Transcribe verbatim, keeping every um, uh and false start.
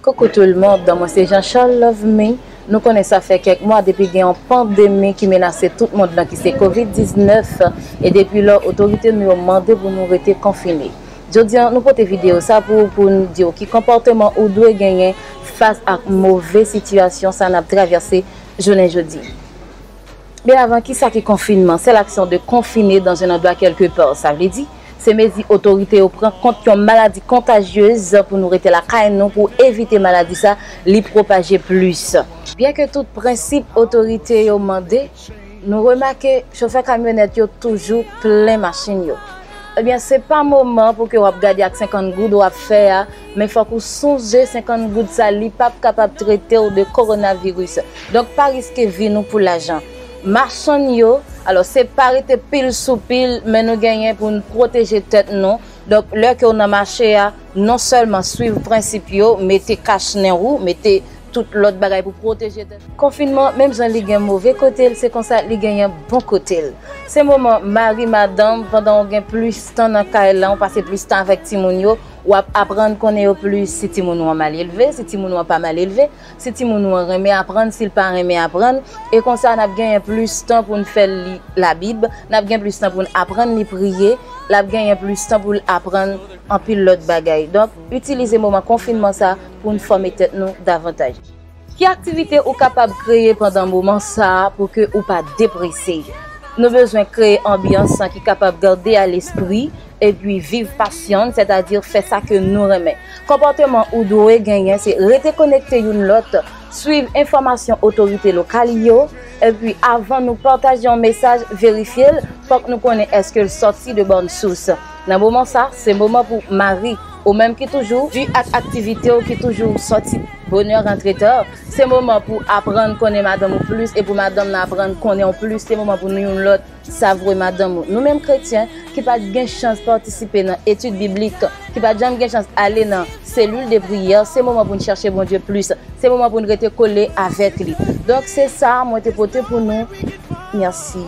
Coucou tout le monde, mwen se Jean Charles Love Me. Nou konnen sa fè kèk mwa depi gen yon pandemi ki menase tout mond lan ki se kovid diznèf, e depi lò otorite nou yo mande pou nou rete konfine. Jodi a nou pote videyo sa pou ou pou n di w ki konpòteman ou dwe genyen fas ak move sitiyasyon sa n ap travèse jounen jodi. Byen avan, kisa ki konfinman? C'est l'action de confiner dans un endroit quelque part. Sa vle di, se mezi otorite yo pran kont yon maladi kontajyez pou nou rete lakay nou pou evite maladi sa li pwopaje plis. Byen ke tout prensip otorite yo mande, nou remake chofè kamyonèt yo toujou plen machin yo. Ebyen, se pa moman pou ke w ap gade ak senkant goud w ap fè a, men fòk ou sonje senkant goud sa li p ap kapab trete w de kowonaviris. Donk, pa riske vi nou pou lajan. Machann yo, alò, se pa rete pil sou pil, men nou genyen pou n pwoteje tèt nou. Donk, lè ke w nan mache a, non sèlman swiv prensip yo, mete kach nen ou, mete tout lòt bagay pou pwoteje tèt. Konfinman, menm jan li gen move kote l, se konsa li genyen bon kote l. Se moman mari, madanm, pandan w gen plis tan nan kay la, w pase plis tan avèk timoun yo, w ap aprann konnen yo plis, si timoun ou an mal elve, si timoun ou an pa mal elve, si timoun ou an renmen aprann, si l pa renmen aprann, e konsa n ap genyen plis tan pou n fè l li Labib, n ap gen plis tan pou n aprann li priye, l ap genyen plis tan pou l aprann anpil lòt bagay. Donk, itilize moman konfinman sa pou n fòme tèt nou davantaj. Ki aktivite ou kapab kreye pandan moman sa a pou ke ou pa deprese? Nou bezwen kreye anbyans ki kapab gade a lespri epi viv pasyon, sètadi fè sa ke nou renmen. Konpòteman ou dwe genyen se rete konekte youn lòt, swiv enfòmasyon otorite lokal yo, epi avan nou pataje yon mesaj, verifye l, fòk nou konnen èske l sòti de bòn sous. Nan moman sa, se moman pou mari, ou menm ki toujou di ak aktivite w ki toujou sòti bonè rantre ta, se moman pou aprann konnen madanm ou plis e pou madanm nan aprann konnen w plis, se moman pou nou youn lòt savwe madanm ou. Nou menm kretyen ki pa t gen chans patisipe nan etid biblik, ki pa t janm gen chans ale nan selil de priyè, se moman pou n chèche Bondye plis, se moman pou n rete kole avèk li. Donk, se sa mwen te pote pou nou. Mèsi.